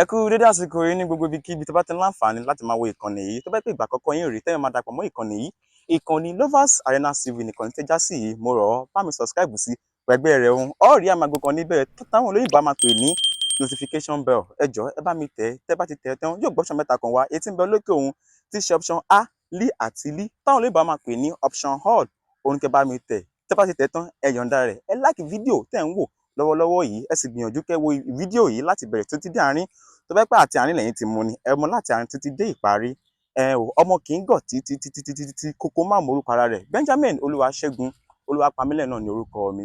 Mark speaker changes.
Speaker 1: Ẹ kú dédé àsìkò yìí ní gbogbo ibikíbi tó bá ti ń láǹfààní láti máa wo ìkànnì yìí. Tó bá pé ìgbà àkọ́kọ́ yín rèé tẹ́yìn máa darapọ̀ mọ́ ìkànnì yìí, ìkànnì Lovers Arena TV nìkan tẹ́ já sí yìí, mo rọ̀ ọ́, bá mi subscribe sí pẹ̀gbẹ́ rẹ̀ ohun ọ̀rí àmàgbò kan níbẹ̀ táwọn olóyìnbó á máa pè ní notification bell. Ẹ jọ̀ọ́, ẹ bá mi tẹ̀. Tẹ́ bá ti tẹ̀ tán, yóò gbọ́ option mẹ́ta kan wá, èyí tí ń bẹ lókè òun tí í ṣe option A, L àti L, táwọn olóyìnbó á máa pè ní option all. Òun kẹ́ bá mi tẹ̀. Tẹ́ bá ti tẹ̀ tán, ẹ yọ̀ǹda rẹ̀, ẹ like fídíò tẹ́ ń wò lọ́wọ́lọ́wọ́ yìí. Ẹ sì gbìyànjú kẹ́ wo fídíò yìí láti bẹ̀rẹ̀ títí dé àárín. Tó bá pẹ́ àti àárín lẹ́yìn ti mú ni, ẹ mú láti àárín títí dé ìparí. Ẹ ò ọmọ kì í gọ̀ títí títí títí títí kókó má mọ orúkọ ara rẹ̀. Benjamin Olúwaṣẹ́gun Olúwapamílẹ̀ náà ní orúkọ mi.